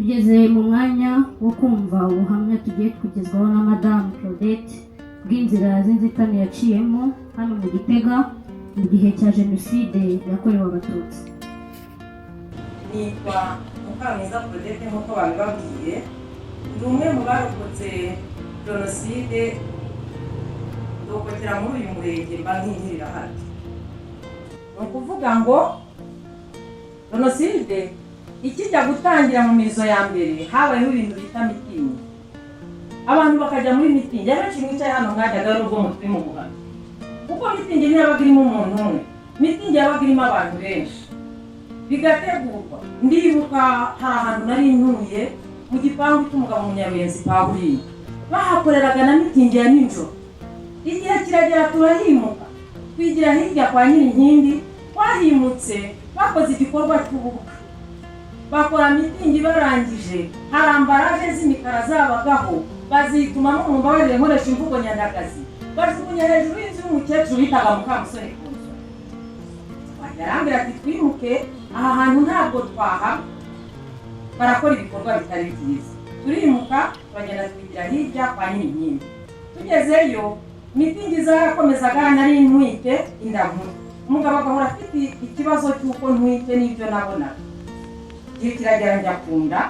Tugeze mu mwanya wo kumva ubuhamya tugiye kugezwaho na Madamu Claudette bw'inzira z'inzitane yaciyemo hano mu Gitega mu gihe cya Jenoside yakorewe Abatutsi. Nitwa Mukamwiza Claudette nk'uko babibabwiye. Ndi umwe mu barokotse jenoside, ndokokera muri uyu murenge, mba nk'inkirira hano. Ni ukuvuga ngo jenoside ikijya gutangira mu mizo ya mbere, habayeho ibintu bita mitingi, abantu bakajya muri mitingi. Abenshi mwicaye hano mwajyaga n'ubwo mutwe mu buhamya, kuko mitingi ntiyabaga irimo umuntu umwe, mitingi yabaga irimo abantu benshi, bigategurwa. Ndibuka hari ahantu nari ntuye mu gipangu cy'umugabo Munyaruyenzi Pawuline, bahakoreraga na mitingi ya nijoro. Igihe kiragera turahimuka, twigira hirya kwa Nyirinkindi. Twahimutse bakoze igikorwa cy'ubukwe, bakora mitingi. Barangije, hari emballage z'imikara zabagaho, bazitumamo, mumbabarire nkoresha imvugo nyandagazi, bajugunya hejuru y'inzu y'umukecuru bitaga Mukamusoni Kuzo. Yarambwira ati: "Twimuke aha hantu, ntabwo twahaba, barakora ibikorwa bitari byiza." Turimuka, turagenda, twigira hirya kwa Nyirinkindi. Tugezeyo, mitingi zarakomezaga. Nari ntwite inda nkuru, umugabo agahora afite ikibazo cy'uko ntwite n'ibyo nabonaga. Igihe kiragera njya ku nda.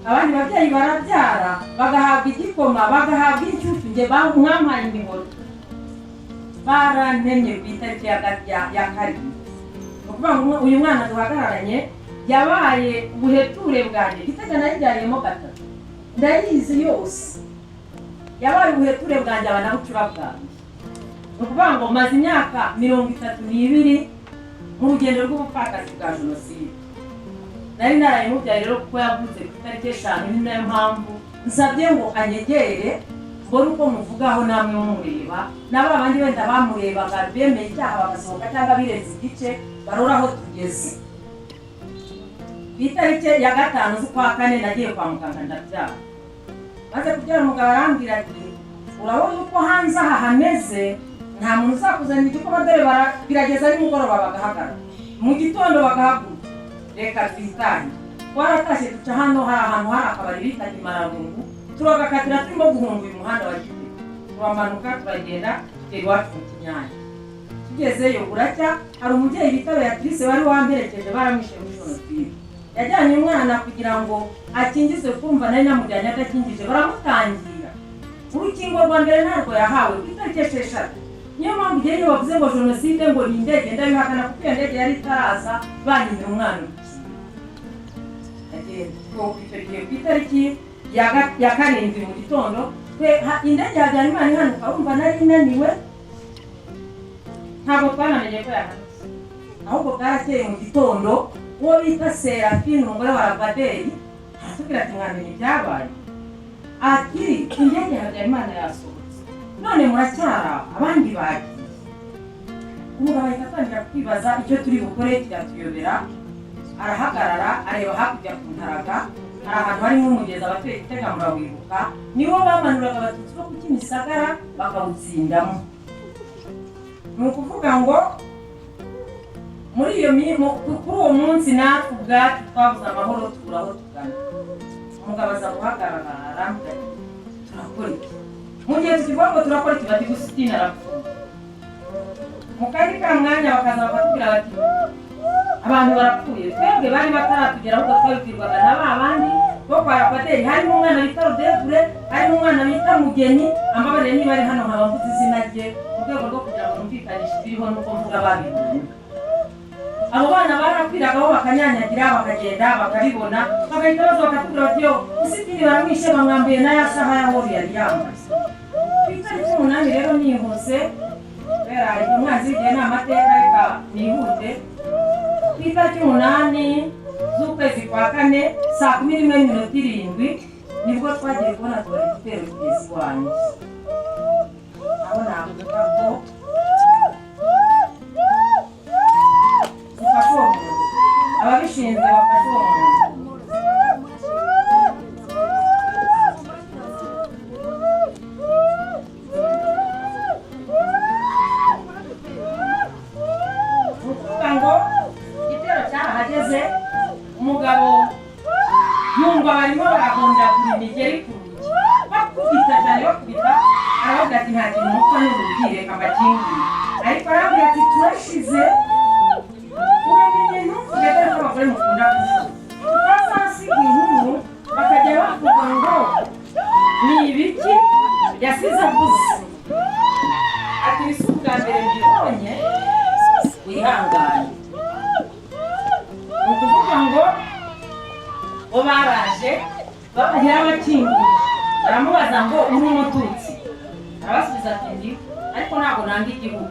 Abandi babyeyi barabyara bagahabwa igikoma, bagahabwa inshyushyu, njye mwampaye imihoro, barantemye ku itariki ya 7. Ni ukuvuga ngo uyu mwana duhagararanye yabaye ubuheture bwanjye. Gitega nayibyariyemo gatatu, ndayizi yose. Yabaye ubuheture bwanjye, aba na bucura bwanjye. Ni ukuvuga ngo maze imyaka 32 mu rugendo rw'ubupfakazi bwa jenoside. Nari naraye mubyaye rero, kuko yavutse ku itariki 5. Ni nayo mpamvu nsabye ngo anyegere, mbone uko muvugaho namwe mumureba, na ba bandi wenda bamurebaga bemeye icyaha bagasohoka cyangwa birenze igice, barora aho tugeze. Ku itariki ya 5 z'ukwa kane nagiye kwa muganga, ndabyara. Maze kubyara, umugabo arambwira ati: "Urabona uko hanze aha hameze, nta muntu uzakuzanira igikoma, dore birageza nimugoroba bagahagarara, mu gitondo bagahaguruka, reka twitahe." Twaratashye, duca hano hari ahantu hari akabari bitaga Imararungu, turagakatira turimo guhunga uyu muhanda wa Gitega, turamanuka, turagenda, tugera iwacu mu Kinyange. Tugezeyo buracya, hari umubyeyi bita Beatrice wari wamperekeje, baramwishe muri jenoside. Yajyanye umwana kugira ngo akingizwe, kumva nari namujyanye adakingije, baramutangira. Urukingo rwa mbere ntabwo yahawe ku itariki 6. Niyo mpamvu igihe iyo bavuze ngo jenoside ngo ni indege, ndabihakana, kuko iyo ndege yari itaraza banyimira umwana urukingo. Agenda icyo gihe ku itariki ya 7 mu gitondo, twe indege ya Habyarimana ihanuka, wumva nari naniwe, ntabwo twanamenye ko yahanutse. Ahubwo bwarakeye mu gitondo, uwo bita Serafine, umugore wa Ravaderi, aratubwira ati: "Mwamenye ibyabaye?" Ati: "Indege ya Habyarimana yasohotse, none muracyari aho, abandi bagiye." Umugabo ahita atangira kwibaza icyo turi bukore, kiratuyobera. Arahagarara, areba hakurya ku Ntaraga, hari ahantu harimo umugezi, abatuye Gitega murawibuka, niwo bamanuraga Abatutsi bo ku Kimisagara bakawutsindamo. Ni ukuvuga ngo muri iyo kuri uwo munsi natwe ubwacu twabuze amahoro, tubura aho tugana. Umugabo aza guhagarara, arambwira ati: "Turakora iki?" Mu gihe tukivuga ngo turakora iki, bati: "Gusitini arapfuye." Mu kandi ka mwanya bakaza bakatubwira bati: "Abantu barapfuye." Twebwe bari bataratugera, ahubwo twabibwirwaga na ba bandi bo kwa Rapaderi. Harimo umwana bita Rudevure, harimo umwana bita Mugeni, ambabarire niba ari hano nkaba mvuze izina rye, mu rwego rwo kugira ngo numvikanishe ibiriho n'uko mvuga babibonye. Abo bana barakwiragaho, bakanyanyagira, bakagenda bakabibona, bagahita baza bakatubwira bati: "Yo, Usitini baramwishe, bamwambuye na ya saha ya horu yari yambaye." Ku itariki 8 rero, nihuse kubera umwanzi w'igihe ni amateka, reka nihute. Ku itariki 8 z'ukwezi kwa kane, saa 11:07, nibwo twagiye kubona tubona igitero kigeze iwanjye. Aho navuga ko dufashe uwo muntu, ababishinzwe bafashe uwo muntu. Ni ukuvuga ngo igitero cyarahageze, umugabo yumva barimo. Barimo barahondagura imigeri ku rugi, bakubita cyane, bakubita. Aravuga ati: "Nta kintu mupfa n'urugi, reka mbakingure." Ariko arabwira ati: "Turashize, uramenye ntuvuge, dore ko abagore mukunda kuvuga, utazasiga inkuru bakajya bavuga ngo ni ibiki yasize avuze." Ati: "Ibi si ubwa mbere mbibonye, wihangane." Ni ukuvuga ngo bo baraje, yarabakinguye, baramubaza ngo: "Uri Umututsi?" Arabasubiza ati: "Ndi, ariko ntabwo nanga igihugu."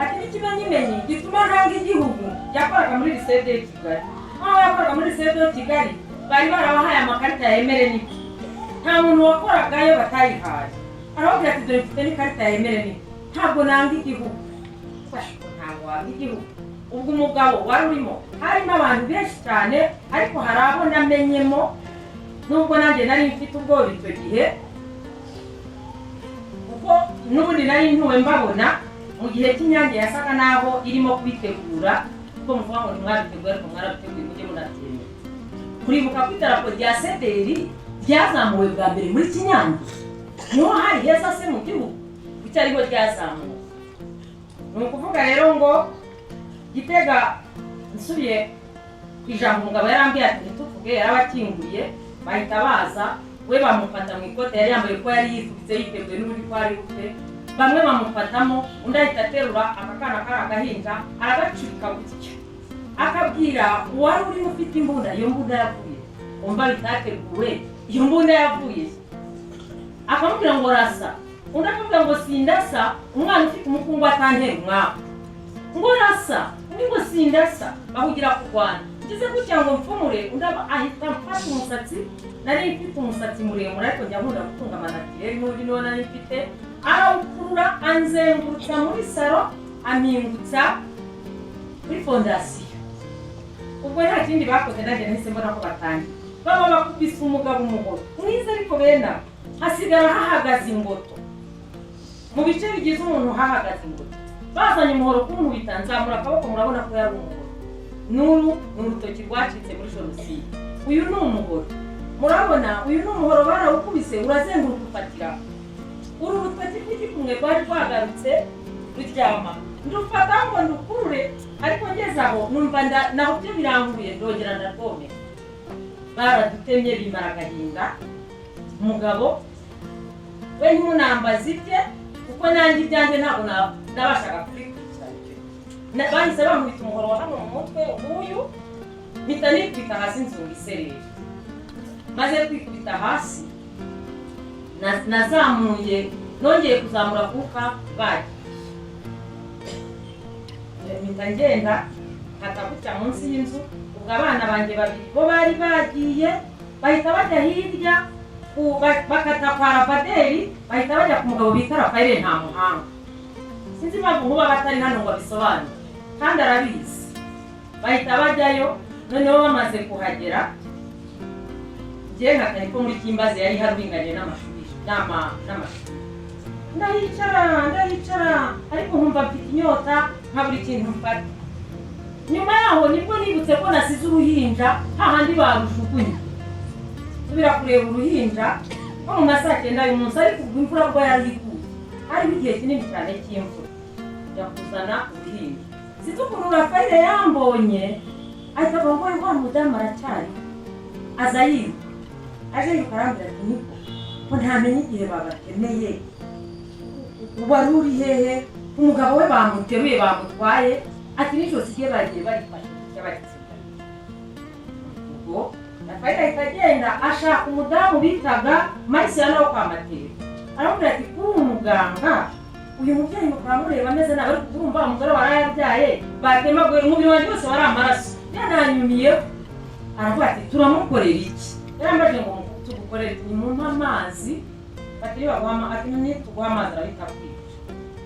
Ati: "N'ikimenyimenyi gituma ntanga igihugu, yakoraga muri Lycée de Kigali." Aho yakoraga muri Lycée de Kigali bari barabahaye amakarita ya MRND, nta muntu wakoragayo batayihaye. Arababwira ati: "Dore mfite n'ikarita ya MRND, ntabwo nanga igihugu." Ntabwo wanga igihugu. Ubwo umugabo wari urimo, harimo abantu benshi cyane, ariko hari abo namenyemo, nubwo nanjye nari mfite ubwoba icyo gihe, kuko n'ubundi nari ntuwe mbabona mu gihe cy'Inyange yasaga naho irimo kubitegura, kuko muvuga ngo ntimwabiteguye, ariko mwarabiteguye, mujye munabyemera. Kuribuka ko idarapo rya CDR ryazamuwe bwa mbere muri Kinyange, niho hari heza se mu gihugu, kuki ariho ryazamuwe? Ni ukuvuga rero ngo Gitega, nsubiye ku ijambo umugabo yarambwiye ati ntituvuge, yarabakinguriye, bahita baza. We bamufata mu ikote yari yambaye, ko yari yifubitse, yiteguye n'ubundi ko ari bupfe. Bamwe bamufatamo, undi ahita aterura aka kana kari agahinja, aragacurika gutya, akabwira uwari urimo ufite imbunda. Iyo mbunda yavuye, umva bitateguwe, iyo mbunda yavuye, akamubwira ngo: "Rasa." Undi akamubwira ngo: "Sindasa, umwana ufite umukungu atantera umwaku." Ngo: "Rasa." Undi ngo: "Sindasa." Bahugira kurwana. Ngize gutya ngo mfumure, undi ahita amfata umusatsi. Nari mfite umusatsi muremure, ariko njya nkunda gutunga amanatireri, n'undi niwo nari mfite. Arawukurura, anzengurutsa muri salo, ampingutsa kuri fondasiyo. Ubwo nta kindi bakoze, nanjye nahise mbona ko batangiye, baba bakubise umugabo umuhoro mwiza, ariko bene abo hasigara hahagaze ingoto mu bice bigize umuntu, hahagaze ingoto. Bazanye umuhoro kunkubita, nzamura akaboko, murabona ko yari umuhoro. N'uru ni urutoki rwacitse muri jenoside. Uyu ni umuhoro, murabona, uyu ni umuhoro, barawukubise urazenguruka ufatira uru rutoki rw'igikumwe rwari rwagarutse ruryama. Ndufata ngo ndukurure, ariko ngeze aho numva naho byo biranguye, ndongera ndarwomeka. Baradutemye bimara agahinda. Umugabo we ntimunambaze ibye, kuko nanjye ibyanjye ntabwo nabashaga kubikurikirana icyo gihe. Bahise bankubita umuhoro wa hano mu mutwe nguyu, mpita nikubita hasi, nzunga isereri. Maze kwikubita hasi, nazamuye, nongeye kuzamura kuka bagiye, mpita ngenda nkata gutya munsi y'inzu. Ubwo abana banjye babiri bo bari bagiye, bahita bajya hirya bakata kwa Ravaderi, bahita bajya ku mugabo bita Rafael Nta Muhanga. Sinzi impamvu nkuba batari hano ngo abisobanure, kandi arabizi. Bahita bajyayo. Noneho bamaze kuhagera, njye nkata ko muri Kimbazi yari haringaniye n'amashuri n'amashuri. Ndahicara, ndahicara, ariko nkumva mfite inyota, nkabura ikintu mfata. Nyuma yaho nibwo nibutse ko nasize uruhinja hahandi barujugunye. Nsubira kureba uruhinja nko mu ma saa 9 y'umunsi, ariko ubwo imvura bwo yari iguye, hariho igihe kinini cyane cy'imvura. Njya kuzana uruhinja, sinzi ukuntu Rafayire yambonye, ahita avuga ngo: "Wa mudamu aracyari?" Aza yiruka, aje yiruka, arambwira ati: "Niko ko ntamenye igihe babatemeye, wari uri hehe?" Umugabo we bamuteruye bamutwaye, ati n'ijosi rye bagiye barifashe gutya baritsinda. Ubwo Rafayeli ahita agenda ashaka umudamu bitaga Marisiyana wo kwa Matera, aramubwira ati: "Kuri umuganga, uyu mubyeyi mukaba mureba ameze nabi, ariko urumva umugore warayabyaye, batemaguye umubiri wanjye wose wari amaraso, yananyumiyeho." Aravuga ati: "Turamukorera iki?" Yarambajije ngo: "Tugukorere iki?" "Nimumpe amazi." Bati: "Nibaguha," ati, "nituguha amazi arahita akwica."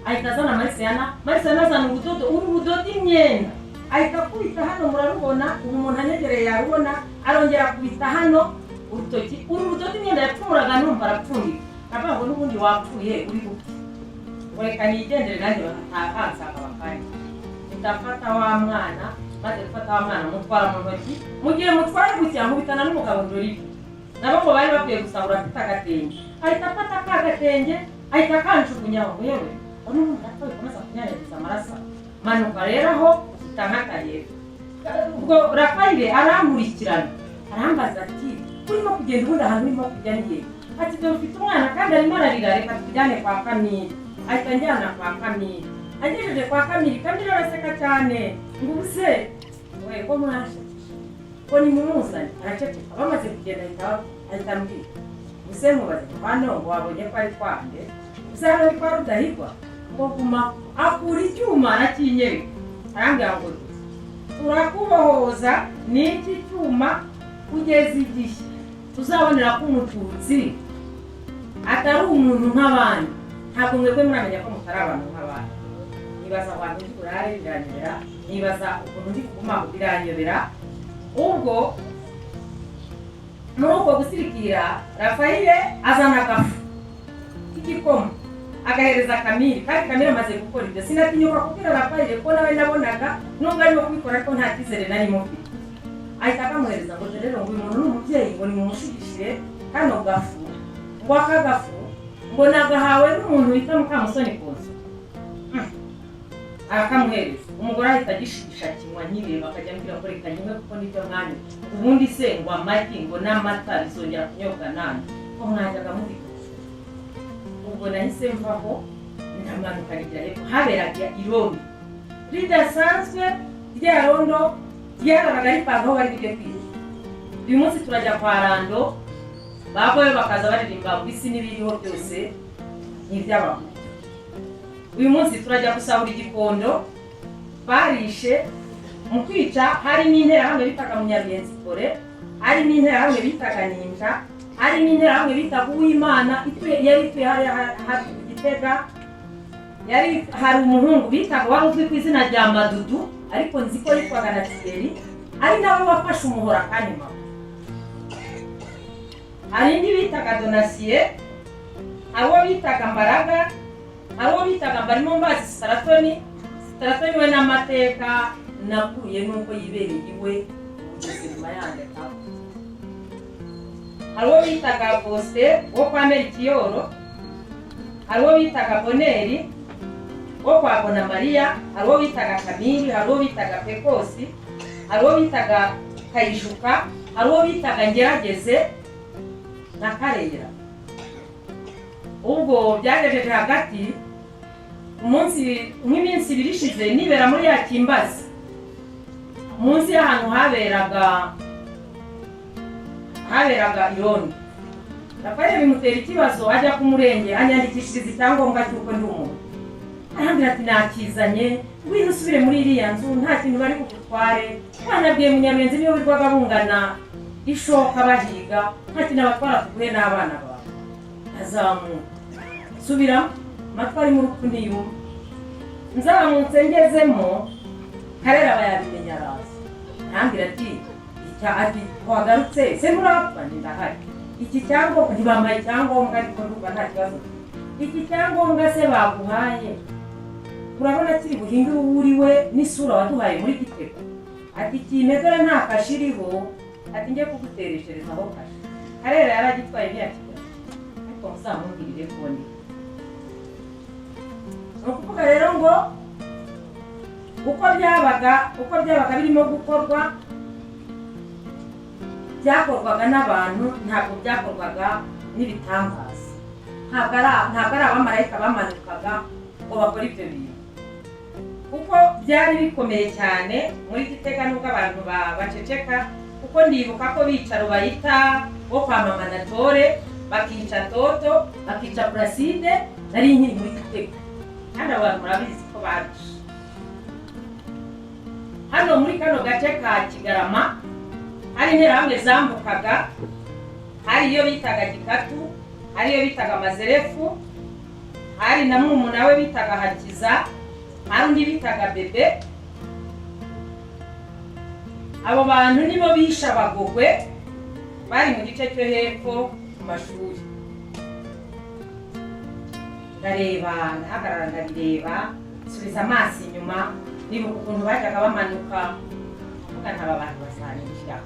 Ahita azana Marisiyana. Marisiyana azana urudodo, uru rudodo imyenda, ahita akubita hano, murarubona ubu, umuntu anyegereye yarubona. Arongera akubita hano urutoki, uru rudodo imyenda yapfumuraga, numva arapfundika, aravuga ngo: "N'ubundi wapfuye, uri gupfa, ngo reka nigendere nanjye batahansanga bakanya." Mpita mfata wa mwana. Maze gufata wa mwana, mutwara mu ntoki. Mu gihe mutwaye gutya, nkubitana n'umugabo Ndoribe. Nabo ngo bari bakwiye gusahura afite agatenge, ahita afata ka gatenge ahita akanjugunyaho ngo yewe ngo n'ubundi ariko bikomeza kunyanyagiza amaraso. Manuka rero aho utanga hepfo. Ubwo Rafayire arankurikirana, arambaza ati: "Urimo kugenda ubundi ahantu urimo kujya ni hehe?" Ati: "Dore ufite umwana kandi arimo ararira, reka tujyane kwa Kamiri." Ahita anjyana kwa Kamiri. Agejeje kwa Kamiri, Kamiri araseka cyane ngo: "Ubuse we ko mwanshekeje, ko nimumuzane?" Araceceka. Bamaze kugenda ahita ambwira: "Ubuse nkubaze ngo hano ngo wabonye ko ari twande? Ubuse hano ni kwa Rudahigwa?" Ngo guma akura icyuma arakinyereka, arambwira ngo: "Turakubohoza n'iki cyuma kugeza igihe tuzabonera ko Umututsi atari umuntu nk'abandi. Ntabwo mwebwe muramenya ko mutari abantu nk'abandi." Nibaza ahantu ndi burare biranyobera, nibaza ukuntu ndi kuguma biranyobera. Ubwo muri uko gusirikira, Rafayire azana agafu k'igikoma agahereza Kamiri, kandi Kamiri amaze gukora ibyo. Sinatinyuka kubwira Rafayire ko nawe nabonaga nubwo arimo kubikora, ariko nta cyizere nari mufite. Ahita akamuhereza ngo: "Rero," ngo, "uyu muntu ni umubyeyi," ngo, "nimumushigishire kano gafu." Ngo aka gafu ngo nagahawe n'umuntu wita Mukamusoni Koza. Arakamuhereza, umugore ahita agishigisha, kinywa nkireba, akajya ambwira ngo: "Reka nywe kuko nibyo mwanya ubundi se." Ngo amagi ngo n'amata bizongera kunyobwa nande ko mwajyaga mubikora? Ubwo nahise mvaho, ndamanuka nigira hepfo haberaga irondo ridasanzwe. Rya rondo ryarabaga ripanga aho bari bujye kwiga. Uyu munsi turajya kwa Rando, bakoyo bakaza baririmba ngo isi n'ibiriho byose ni iby'Abahutu. Uyu munsi turajya gusahura Igikondo. Barishe mu kwica hari n'Interahamwe bitaga Munyaruyenzi Kore, hari n'Interahamwe bitaga Ninja, hari n'Interahamwe bitaga Uwimana ituye, yari ituye hariya hafi ku Gitega. Yari hari umuhungu bitaga, wari uzwi ku izina rya Madudu, ariko nzi ko yitwaga na Thierry, ari nawe wafashe umuhoro akanyuma. Hari indi bitaga Donasiye, hari uwo bitaga Mbaraga, hari uwo bitaga Mbarimo Mbazi Sitaratoni. Sitaratoni we n'amateka nakuye nuko yibereye iwe ubuzima yandi atapfa. Hari uwo bitaga Faustin wo kwa Merikiyoro, hari uwo bitaga Boneri wo kwa Bona Mariya, hari uwo bitaga Kamiri, hari uwo bitaga Pekosi, hari uwo bitaga Kayijuka, hari uwo bitaga Ngerageze na Karera. Ubwo byagejeje hagati umunsi, nk'iminsi 2 ishize, nibera muri ya Kimbazi munsi y'ahantu haberaga irondo. Rafael bimutera ikibazo, ajya ku murenge anyandikishiriza icyangombwa cy'uko ndi umuntu. Arambwira ati: "Nakizanye, ngwino usubire muri iriya nzu, nta kintu bari bugutware. Wanabwiye Munyarurenzi niyo wirwaga bungana ishoka bahiga, nta kintu abatwara, tuguhe n'abana bawe." Azamuka subiramo amatwi arimo urupfu ntiyumva. Nzamutse ngezemo, Karera aba yabimenya, araza arambwira ati icya ati: "Wagarutse se? Nturapfa?" Ndahari. "Iki cyangombwa ntibampaye icyangombwa, ariko ndumva nta kibazo. Iki cyangombwa se baguhaye urabona kiri buhindure uwo uriwe n'isura waduhaye muri Gitega?" Ati: "Ikime dore nta kashe iriho." Ati: "Njye kuguteresherezaho kashe." Karera yaragitwaye ntiyakigura, ariko muzamumbwirire ko ndi. Ni ukuvuga rero ngo uko byabaga birimo gukorwa, byakorwaga n'abantu, ntabwo byakorwaga n'ibitangaza, ntabwo ari abamarayika bamanukaga ngo bakore ibyo bintu, kuko byari bikomeye cyane muri Gitega nubwo abantu baceceka. Kuko ndibuka ko bica Rubayita wo kwa Mama Natore, bakica Toto, bakica Placide, nari nkiri muri Gitega, kandi abo bantu murabizi ko babishe. Hano muri kano gace ka Kigarama hari Interahamwe zambukaga, hari iyo bitaga Gikatu, hari iyo bitaga Mazerefu, hari na murumuna we bitaga Hakiza, hari undi bitaga Bebe. Abo bantu nibo bishe Abagogwe bari mu gice cyo hepfo ku mashuri. Ndareba, ndahagarara, ndabireba, nsubiza amaso inyuma, nibuka ukuntu bajyaga bamanuka, mvuga ntaba bantu bazanyinjira.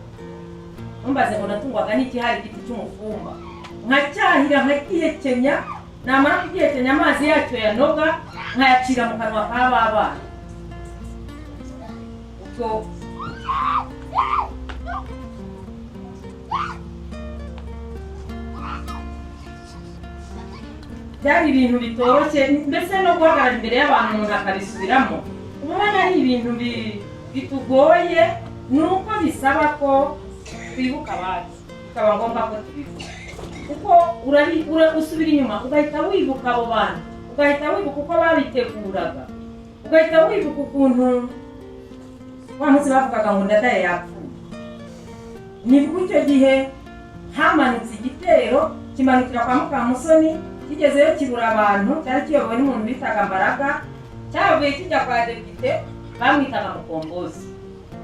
Ntumbaze ngo natungwaga n'iki, hari igiti cy'umufumba, nkacyahira, nkagihekenya, namara kugihekenya amazi yacyo yanoga nkayacira mu kanwa ka ba bana. Ubwo byari ibintu bitoroshye, mbese no guhagarara imbere y'abantu umuntu akabisubiramo ubona ari ibintu bitugoye. Ni uko bisaba ko twibuka abacu, bikaba ngombwa ko tubivuga, kuko usubira inyuma ugahita wibuka abo bantu, ugahita wibuka uko babiteguraga, ugahita wibuka ukuntu wa munsi bavugaga ngo Ndadaye yapfuye. Nibwo icyo gihe hamanutse igitero kimanukira kwa Mukamusoni, kigezeyo kibura abantu, cyari kiyobowe n'umuntu bitaga Mbaraga, cyavuye kijya kwa depite bamwitaga Mukombozi.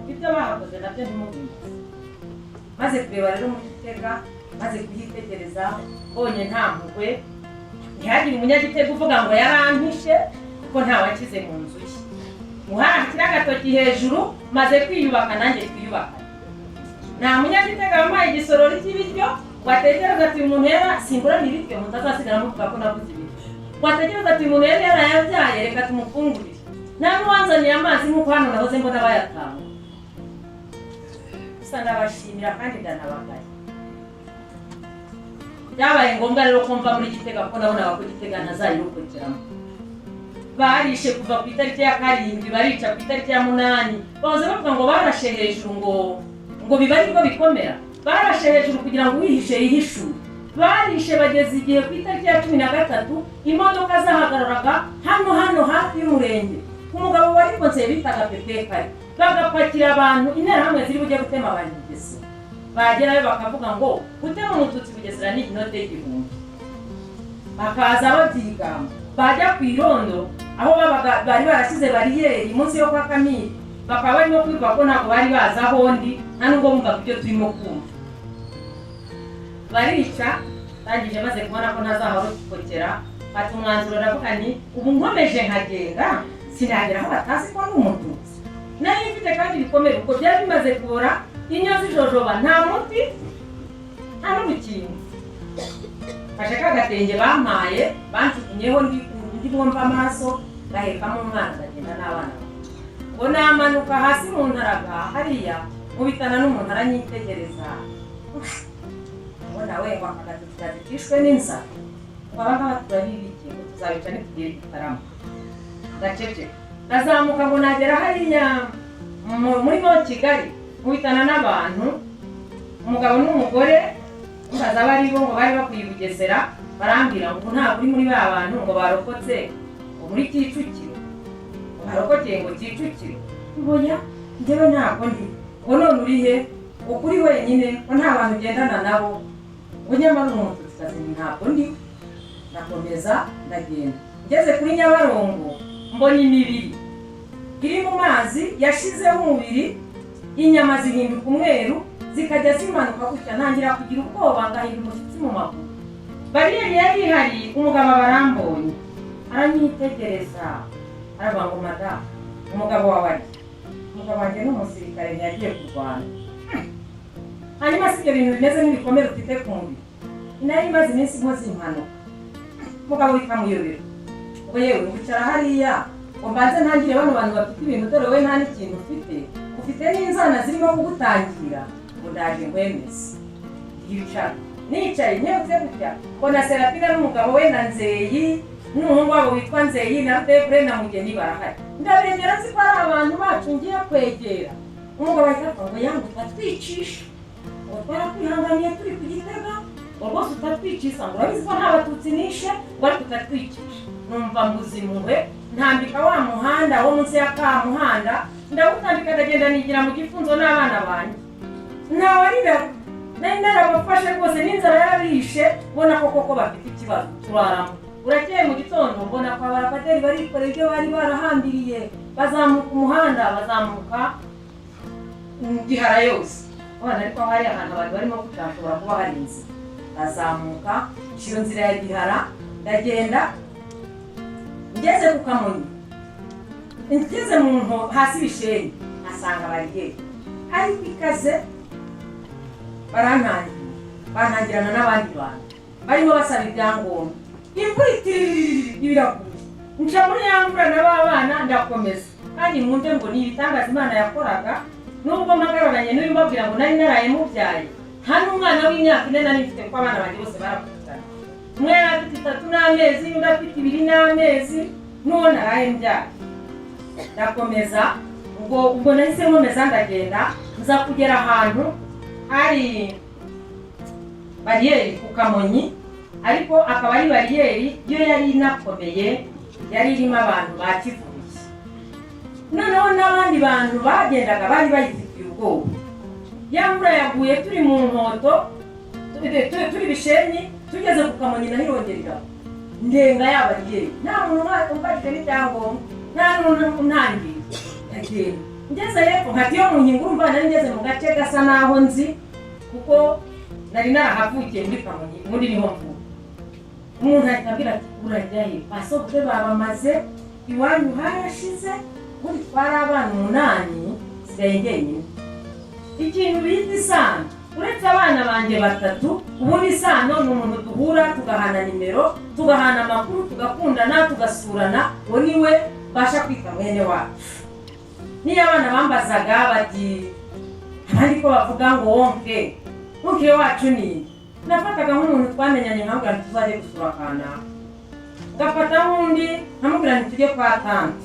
Ibyo bahakoze nabyo ntimubizi. Maze kureba rero muri Gitega, maze kuhitegereza, mbonye nta mpuhwe, ntihagire umunyagitega uvuga ngo yarampishe, kuko ntawakize mu nzu ye. Uharakira agatoki hejuru, maze kwiyubaka nanjye twiyubaka. Nta munyagitega wampaye igisorori cy'ibiryo ngo atekereze ati uyu muntu yara simburana ibiryo, mutazasigara muvuga ko navuze ibiryo, ngo atekereze ati uyu muntu yari yarayabyaye, reka tumufungurire. Nta n'uwanzaniye amazi nk'uko hano nahoze mbona bayatanga. Gusa ndabashimira kandi ndanabagaye. Byabaye ngombwa rero ko mva muri Gitega, kuko nabonaga ko Gitega ntazayirokokeramo. Barishe kuva ku itariki ya 7, barica ku itariki ya 8. Bahoze bavuga ngo barashe hejuru ngo biba aribwo bikomera. Barashe hejuru kugira ngo uwihishe yihishure. Barishe bageze igihe ku itariki ya 13 imodoka zahagararaga hano hafi y'umurenge, umugabo wari konseye bitaga Pepe Kare, bagapakira abantu interahamwe ziri bujye gutema abantu Bugesera. Bagerayo bakavuga ngo gutema umututsi Bugesera ni inote y'igihumbi, bakaza babyigamba. Bajya ku irondo aho babaga bari barashyize bariyeri munsi yo kwa Kamiri, bakaba barimo kwivuga ko ntabwo bari bazi aho ndi, nta nubwo bumvaga ibyo turimo kumva. Barica, ndangije maze kubona ko ntazahorokokera, mfata umwanzuro ndavuga nti ubu nkomeje nkagenda sinagera aho batazi ko ari umututsi. Nari mfite kandi ibikomere kuko byari bimaze kubora, inyo zijojoba, nta muti nta n'urukingo. Mfashe ka gatenge bampaye banjugunyeho ndimo mva amaraso, ngahekamo umwana ndagenda n'abana. Ngo namanuka hasi mu ntaraga hariya nkubitana n'umuntu aranyitegereza, ngo nawe ngo aka gatutsi kazicishwe n'inzara, ngo aba ngaba turabibikiye ngo tuzabica nitugera i Gitarama. Ndaceceka ndazamuka, ngo nagera hariya muri mo Kigali nkubitana n'abantu, umugabo n'umugore, mbaza abo ari bo, ngo bari bakwiye Bugesera. Barambwira ngo ntabwo uri muri ba bantu ngo barokotse ngo muri Kicukiro, ngo barokokeye ngo Kicukiro. Ngoya njyewe ntabwo ndi. Ngo none uri he? Ngo kuri wenyine, ngo nta bantu ugendana nabo, ngo nyamara uri umututsikazi. Ntabwo ndi. Ndakomeza ndagenda, ngeze kuri Nyabarongo mbona imibiri iri mu mazi yashizeho umubiri, inyama zihinduka umweru zikajya zimanuka gutya. Ntangira kugira ubwoba, ngahinda umushyitsi mu maguru. Bariyeri yari ihari, umugabo aba arambonye aranyitegereza, aravuga ngo madamu, umugabo wawe ari? Umugabo wanjye ni umusirikare, ntiyagiye kurwana. Hanyuma si ibyo bintu bimeze nk'ibikomere ufite ku mubiri? Nari imaze iminsi nkoze impanuka. Umugabo bikamuyobera, ngo yewe wicara hariya ngo mbanze ntangire bano bantu bafite ibintu, dore wowe nta n'ikintu ufite, ufite n'inzana zirimo kugutangira, ngo ndaje nkwemeze. Yicara, nicaye nkebutse gutya mbona Serafina n'umugabo we na Nzeyi n'umuhungu wabo witwa Nzeyi na Rudebure na Mugeni barahari. Ndabegera nzi ko ari abantu bacu ngiye kwegera. Umugabo ahita avuga ngo yangu utatwicisha, ngo twarakwihanganiye turi ku Gitega, ngo rwose utatwicisha, ngo urabizi ko nta batutsi nishe, ngo ariko utatwicisha. Numva mbuze impuhwe, ntambika wa muhanda wo munsi ya ka muhanda, ndawutambika ndagenda nigira mu gifunzo n'abana banjye. Ntawarira, nari narabafashe rwose n'inzara yarabishe, mbona ko koko bafite ikibazo. Turaramo burakeye, mu gitondo mbona kwa barapaderi barikorera ibyo bari barahambiriye, bazamuka umuhanda, bazamuka Gihara yose. Abana ariko hari ahantu abantu barimo guca hashobora kuba hari inzira. Ndazamuka iyo nzira ya Gihara ndagenda, ngeze ku Kamonyi, ngeze mu nko hasi Bishenyi, nkasanga bariyeri ariko ikaze. Barantangira, bantangirana n'abandi bantu barimo basaba ibyangombwa. Imvura itiriri iraguye, nca muri ya mvura na ba bana, ndakomeza. Kandi mwumve ngo ni ibitangaza Imana yakoraga. Nubwo mpagararanye n'uyu mbabwira ngo nari naraye mubyaye, nta n'umwana w'imyaka 4 nari mfite, kuko abana banjye bose baravukana. Umwe yari afite 3 n'amezi, undi afite 2 n'amezi, n'uwo naraye mbyaye. Ndakomeza. Ubwo nahise nkomeza, ndagenda, nza kugera ahantu hari bariyeri ku Kamonyi, ariko akaba ari bariyeri yo yari inakomeye, yari irimo abantu ba kivuye, noneho n'abandi bantu bagendaga bari bayifitiye ubwoba. Ya mvura yaguye turi mu nkoto, turi Bishenyi, tugeze ku Kamonyi naho irongera iragwa. Ndenga ya bariyeri, nta muntu umfashije n'ibyangombwa, nta n'umuntu untangiye. Ndagenda, ngeze hepfo nkati yo mu nkingo. Urumva nari ngeze mu gace gasa naho nzi, kuko nari narahavukiye muri Kamonyi, ubundi niho mvuka. Umuntu ahita ambwira ati: "Urajya he? Basobwe babamaze, iwanyu harashize." Ubundi twari abana 8, nsigaye njyenyine. Ikintu bita isano, uretse abana banjye batatu, ubundi isano ni umuntu duhura tugahana nimero, tugahana amakuru, tugakundana, tugasurana, uwo ni we mbasha kwita mwene wacu. Niyo abana bambazaga bati: "Abandi ko bavuga ngo wonke wonke wacu ni nde?" Nafataga nk'umuntu twamenyanye, nkamubwira nti: "Tuzajye gusura kanaka." Ngafata nk'undi nkamubwira nti: "Tujye kwa tante."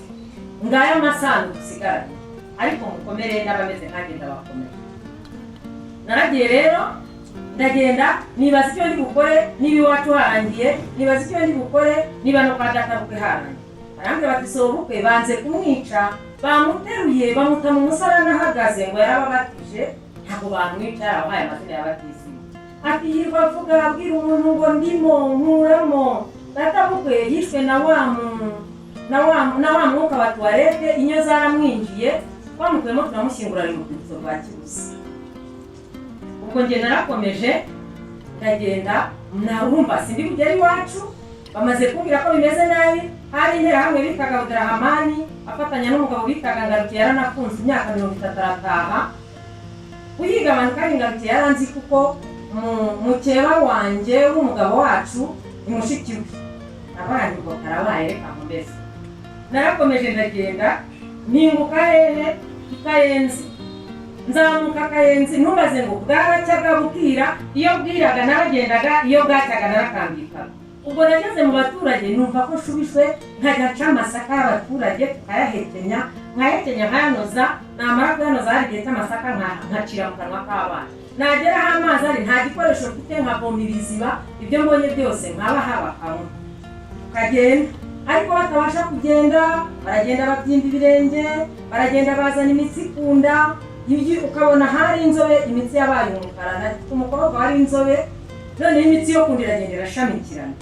Ngaya amasano dusigaranye. Ariko mukomere, n'abameze nkanjye ndabakomeye. Naragiye rero, ndagenda, nibaza icyo ndi bukore niba iwacu harangiye, nibaza icyo ndi bukore niba no kwa data bukwe harangiye. Barambwira bati: "Sobukwe banze kumwica, bamuteruye bamuta mu musarani ahagaze." Ngo yarababatije, ntabwo bamwica, yarabahaye amazina ya batisimu. Ati yirirwa avuga, abwira umuntu ngo: "Ndimo nkuramo." Data bukwe yishwe na wa mwuka wa toilette, inyo zaramwinjiye, twamukuyemo turamushyingura, ari mu rwibutso rwa Kibuze. Ubwo njye narakomeje ndagenda, narumva sindi bugere iwacu, bamaze kumbwira ko bimeze nabi. Hari interahamwe bitaga Abdurahamani afatanya n'umugabo bitaga Ngarukiye, yaranafunze imyaka 30 arataha guhiga abantu. Kandi Ngarukiye yaranzi, kuko mukeba wanjye w'umugabo wacu ni mushiki we. Abandi ubwo karabaye, reka nkomeze. Narakomeje ndagenda, mpinguka hehe? I Kayenzi. Nzamuka Kayenzi, ntubaze ngo bwaracyaga bukira. Iyo bwiraga naragendaga, iyo bwacyaga narakambikaga. Ubwo nageze mu baturage, numva ko nshubijwe, nkajya nca amasaka y'abaturage tukayahekenya, nkahekenya nkayanoza. Namara kuyanoza, hari igihe cy'amasaka, nkacira mu kanwa k'abana. Nagera aho amazi ari, nta gikoresho mfite, nkavoma ibiziba, ibyo mbonye byose nkabaha bakanywa, tukagenda. Ariko batabasha kugenda, baragenda babyimba ibirenge, baragenda bazana imitsi ku nda, ukabona hari inzobe, imitsi yabaye umukara. Nafite umukobwa wari inzobe, noneho imitsi yo ku nda iragenda irashamikirana.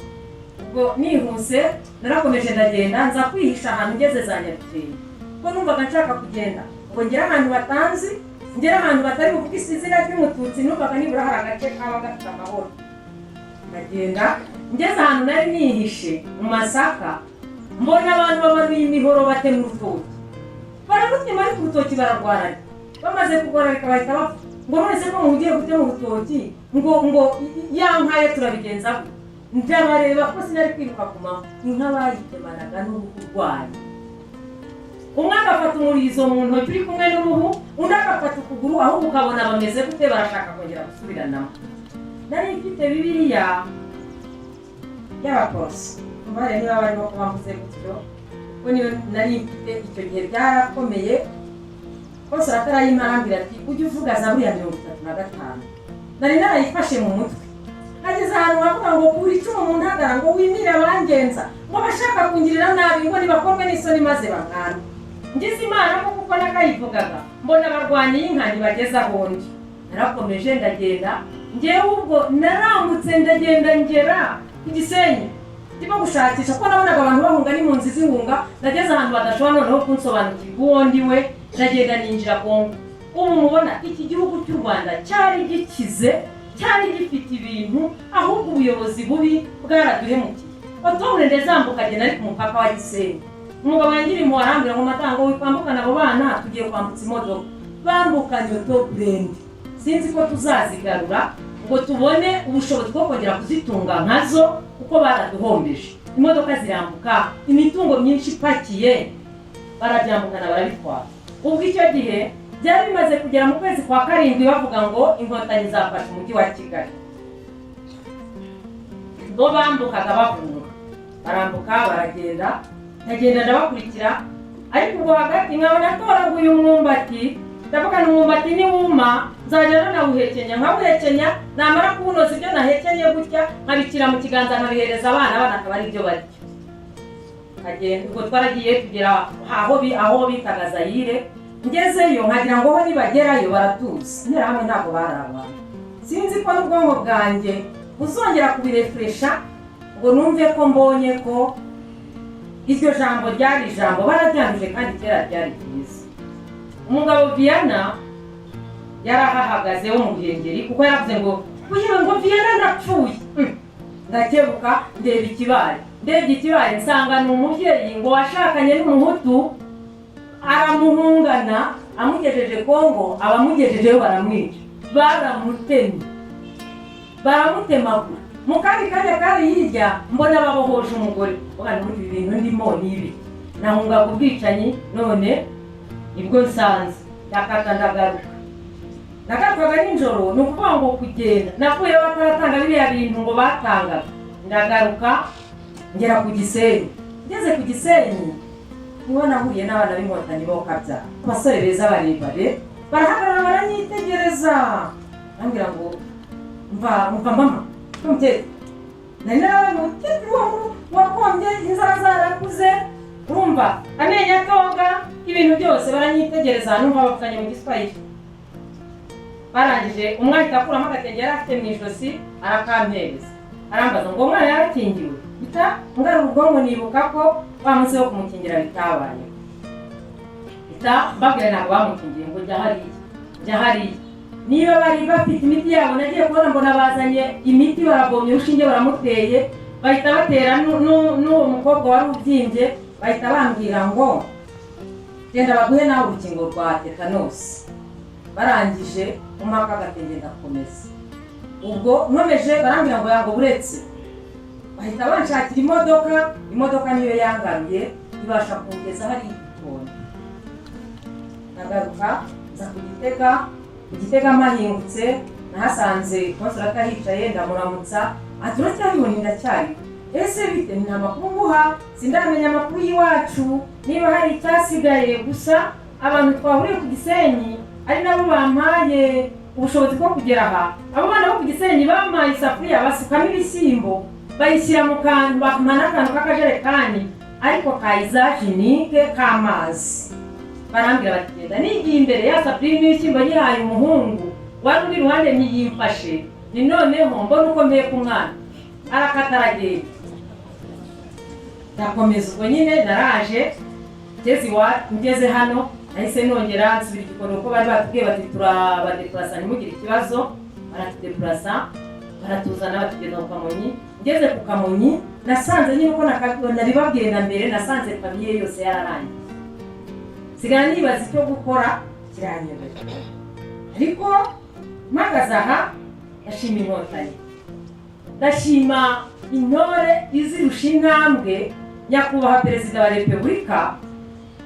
Ubwo nihuse narakomeje ndagenda, nza kwihisha ahantu ngeze za Nyarugenge, kuko numvaga nshaka kugenda ngo ngere ahantu batanzi, ngere ahantu batari buvuge izina ry'Umututsi. Numvaga nibura hari agace kaba gafite amahoro. Ndagenda, ngeze ahantu nari nihishe mu masaka, mbona abantu bamanuye imihoro, batema urutoki, bararutema, ariko urutoki bararwararika. Bamaze kurwararika bahita bapfa ngo: "None se ko mugiye gutema urutoki, ngo ya nka ye turabigenza gute?" Ndabareba ko sinari kwiruka ku manywa, inka bayitemanaga n'uruhu rwayo. Umwe agafata umurizo mu ntoki uri kumwe n'uruhu, undi agafata ukuguru, ahubwo ukabona bameze gute, barashaka kongera gusubiranamo. Nari mfite Bibiliya y'Abaporoso, mbare niba barimo kuba mvuze gutyo, kuko niyo nari mfite icyo gihe. Byarakomeye kose, atarayimpa arambwira ati: "Ujye uvuga Zaburi ya 35." Nari narayifashe mu mutwe. Hageze ahantu bavuga ngo: "Kura icumu mu ntagara, ngo wimire abangenza, ngo abashaka kungirira nabi, ngo nibakorwe n'isoni maze bamwana." Ngize Imana ko kuko nakayivugaga, mbona abarwanyi y'inka ntibageze aho ndi. Narakomeje ndagenda. Ngewe ubwo narambutse, ndagenda, ngera ku Gisenyi, ndimo gushakisha, kuko nabonaga abantu bahunga n'impunzi zihunga. Nageze ahantu badashobora noneho kunsobanukirwa uwo ndi we, ndagenda ninjira Kongo. Ubu mubona iki gihugu cy'u Rwanda cyari gikize, cyari gifite ibintu, ahubwo ubuyobozi bubi bwaraduhemukiye. Otobure ndezambuka, agenda ari ku mupaka wa Gisenyi. Umugabo yangira impuhwe arambwira ngo: "Matango, wikwambukana abo bana, tugiye kwambutsa imodoka." Bambukanye otoburende, Sinzi ko tuzazigarura ngo tubone ubushobozi bwo kongera kuzitunga nkazo, kuko baraduhombeje. Imodoka zirambuka, imitungo myinshi ipakiye, barabyambukana, barabitwara. Ubwo icyo gihe byari bimaze kugera mu kwezi kwa karindwi, bavuga ngo Inkotanyi zafashe Umujyi wa Kigali. Bo bambukaga bahunga, barambuka baragenda, ndagenda ndabakurikira. Ariko ubwo hagati nkabona atoraguye umwumbati, ndavuga ni umwumbati niwuma nzajya nanawuhekenya, nkawuhekenya, namara kuwunoza ibyo nahekenye gutya nkabishyira mu kiganza, nkabihereza abana, abana akaba ari byo barya. Nkagenda. Ubwo twaragiye tugera aho bitaga Zayire. Ngezeyo nkagira ngo ho nibagerayo baratuzi. Interahamwe ntabwo bari abantu. Sinzi ko n'ubwonko bwanjye buzongera kubirefuresha ngo numve ko mbonye ko iryo jambo ryari ijambo bararyanduje, kandi kera ryari ryiza. Umugabo Viana yarahahagaze wo mu Ruhengeri, kuko yaravuze ngo yewe, ngo Viana ndapfuye. Ndakebuka ndeba ikibaye. Ndebye ikibaye nsanga ni umubyeyi ngo washakanye n'Umuhutu, aramuhungana, amugejeje Kongo, abamugejejeyo baramwica, baramutemye, baramutemagura. Mu kandi kanya kari hirya mbona babohoje umugore. Ubona muri ibi bintu ndimo ni ibi, nahungaga ubwicanyi, none nibwo nsanze. Ndakata ndagaruka. Nagarukaga nijoro, ni ukuvuga ngo kugenda navuyeyo bataratanga biriya bintu ngo batangaga. Ndagaruka ngera ku Gisenyi. Ngeze ku Gisenyi niho nahuye n'abana b'Inkotanyi bo kabyara, abasore beza barebare, barahagarara baranyitegereza, bambwira ngo mva mva mama umukecuru. Nari narabaye umukecuru wakombye, inzara zarakuze, urumva amenyo atoga, ibintu byose. Baranyitegereza, numva bavuganye mu Giswahili. Barangije, umwe ahita akuramo agatenge yari afite mu ijosi arakampereza, arambaza ngo umwana yarakingiwe? Mpita ngarura ubwonko, nibuka ko wa munsi wo kumukingira bitabaye. Mpita mbabwira ntabwo bamukingiye, ngo jya hariya, jya hariya niba bari bafite imiti yabo. Nagiye kubona mbona bazanye imiti, baravomye urushinge baramuteye, bahita batera n'uwo mukobwa wari ubyimbye. Bahita bambwira ngo genda baguhe nawe urukingo rwa tetanosi. Barangije umwaka agatenge, ndakomeza. Ubwo nkomeje barambwira ngo yango buretse, bahita banshakira imodoka. Imodoka niyo yangaruye, ibasha kungeza hariya Igitondo. Ndagaruka nza ku Gitega. Ku Gitega mpahingutse nahasanze Consolata hicaye, ndamuramutsa, ati uracyariho? Ndacyariho. Ese bite? Nta makuru nguha, sindamenya amakuru y'iwacu niba hari icyasigaye. Gusa abantu twahuriye ku Gisenyi ari nabo bampaye ubushobozi bwo kugera aha. Abo bana bo ku Gisenyi bampaye isafuriya, basukamo ibishyimbo, bayishyira mu kantu, bampa n'akantu k'akajerekani ariko ka izajenike k'amazi, barambwira bati genda. Nigiye imbere ya safuriya irimo ibishyimbo, nyihaye umuhungu wari uri iruhande, ntiyimfashe. Ni noneho mbona uko mpeka umwana, arakata aragenda, ndakomeza. Ubwo nyine naraje ngeze iwa ngeze hano nahise nongera nsubira Igikondo, kuko bari batubwiye bati turabadepurasa, ntimugire ikibazo. Baratudepurasa, baratuzana, batugeza ku Kamonyi. Ngeze ku Kamonyi nasanze nyine uko nabibabwiye na mbere, nasanze famille yose yararangiye. Nsigara nibaza icyo gukora, kiranyobera. Ariko mpagaze aha ndashima Inkotanyi, ndashima intore izirusha intambwe, Nyakubahwa Perezida wa Repubulika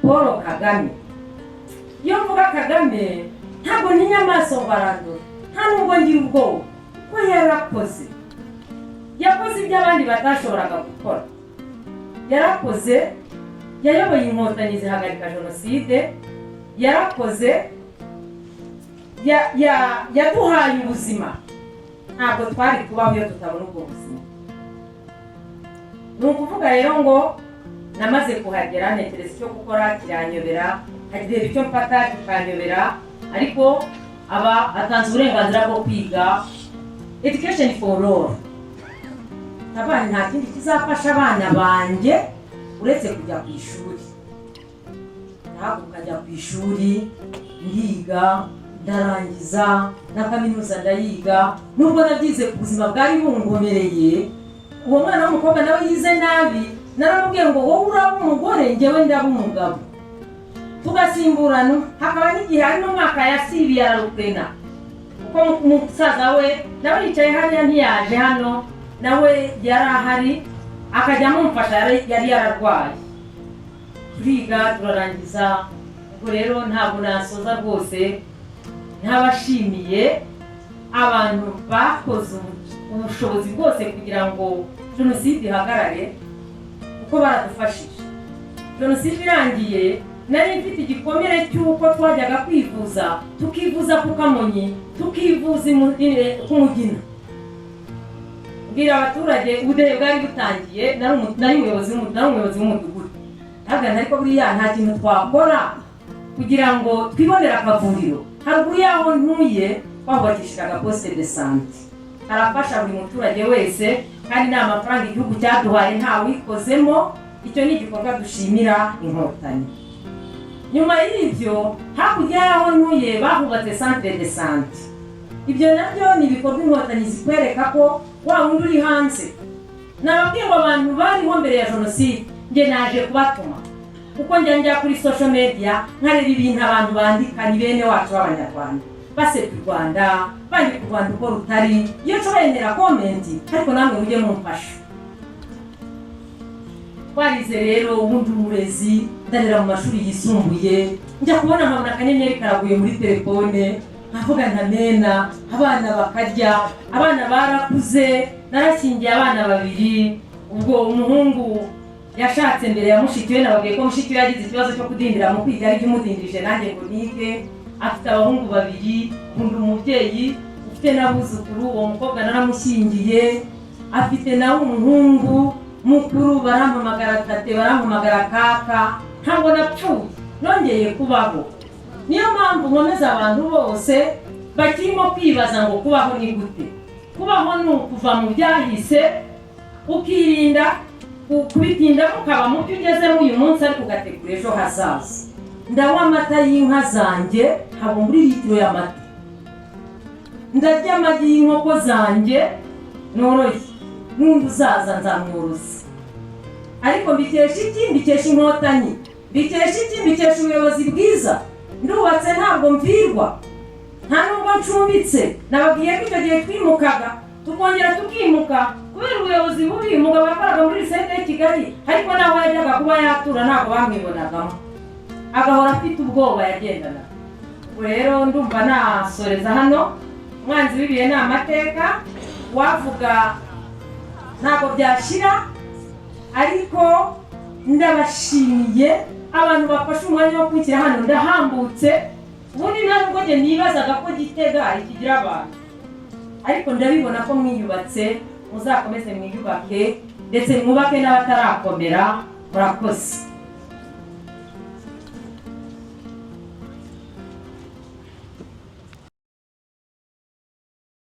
Paul Kagame. Iyo mvuga Kagame ntabwo ntinya amaso ngo arandura, nta nubwo ngira ubwoba, ko yarakoze, yakoze ibyo abandi batashoboraga gukora. Yarakoze, yayoboye Inkotanyi zihagarika jenoside. Yarakoze, yaduhaye ubuzima. Ntabwo twari kubaho iyo tutabona ubwo buzima. Ni ukuvuga rero ngo namaze kuhagera ntekereza icyo gukora kiranyobera, nkareba icyo mfata kikanyobera. Ariko aba atanze uburenganzira bwo kwiga, education for all. Abana, nta kindi kizafasha abana banjye uretse kujya ku ishuri. Ntabwo nkajya ku ishuri, ndiga, ndarangiza na kaminuza ndayiga, nubwo nabyize ku buzima bwari bungomereye. Uwo mwana w'umukobwa nawe yize nabi, naramubwiye ngo wowe uraba umugore, njyewe ndaba umugabo, tugasimburana. Hakaba n'igihe hari n'umwaka yasibiye ararupena. Kuko musaza we nawe yicaye hariya, ntiyaje hano, nawe yari ahari akajya amumfasha, yari yararwaye. Turiga turarangiza. Ubwo rero ntabwo nasoza rwose ntabashimiye abantu bakoze ubushobozi bwose kugira ngo jenoside ihagarare, kuko baradufashije. Jenoside irangiye nari mfite igikomere cy'uko twajyaga kwivuza, tukivuza ku Kamonyi, tukivuza ku Mugina. Mbwira abaturage, ubudehe bwari butangiye, nari umuyobozi w'umudugudu. Ntabwo, ariko buriya nta kintu twakora kugira ngo twibonere akavuriro. Haruguru y'aho ntuye twahubakishije agaposte de santé, karafasha buri muturage wese, kandi ni amafaranga igihugu cyaduhaye, ntawikozemo. Icyo ni igikorwa dushimira Inkotanyi. Nyuma y'ibyo, hakurya y'aho ntuye bahubatse centre de santé. Ibyo nabyo ni ibikorwa Inkotanyi zikwereka ko wa wundi uri hanze. Nababwiye ngo abantu bariho mbere ya jenoside, njye naje kubatuma, kuko njya kuri social media nkareba ibintu abantu bandika. Ni bene wacu b'Abanyarwanda basebya u Rwanda, bandika u Rwanda uko rutari. Iyo nshoboye ntera comment, ariko namwe mujye mumfasha. Twarize rero, ubundi umurezi, ndarera mu mashuri yisumbuye. Njya kubona nkabona akanyenyeri karaguye muri telefone, nkavuga ntamena, abana bakarya. Abana barakuze, narashyingiye abana babiri. Ubwo umuhungu yashatse mbere ya mushiki we. Nababwiye ko mushiki we yagize ikibazo cyo kudindira mu kwiga, aribyo umudindirije nanjye ngo nige. Afite abahungu babiri. Nkunda umubyeyi ufite n'abuzukuru. Uwo mukobwa naramushyingiye, afite nawe umuhungu mukuru. Barampamagara tate, barampamagara kaka. Ntabwo napfuye, nongeye kubaho. Niyo mpamvu nkomeza abantu bose bakirimo kwibaza ngo kubaho ni gute. Kubaho ni ukuva mu byahise, ukirinda kubitindamo, ukaba mu byo ugezemo uyu munsi, ariko ugategura ejo hazaza. Ndanywa amata y'inka zanjye, ntabwo muri litiro y'amata. Ndarya amagi y'inkoko zanjye noroye, n'undi uzaza nzamworoza. Ariko mbikesha iki? Mbikesha Inkotanyi. Mbikesha iki? Mbikesha ubuyobozi bwiza. Ndubatse, ntabwo mvirwa, nta nubwo ncumbitse. Nababwiye ko icyo gihe twimukaga, tukongera tukimuka kubera ubuyobozi bubi. Umugabo yakoraga muri lycée ya Kigali, ariko naho yajyaga kuba yatura ntabwo bamwibonagamo, agahora afite ubwoba yagendanaga. Ubwo rero ndumva nasoreza hano. Umwanzi w'ibihe ni amateka, wavuga ntabwo byashira, ariko ndabashimiye abantu bafashe umwanya wo kwishyira hano. Ndahambutse. Ubundi nta nubwo njye nibazaga ko Gitega ikigira abantu, ariko ndabibona ko mwiyubatse. Muzakomeze mwiyubake, ndetse mwubake n'abatarakomera. Murakoze.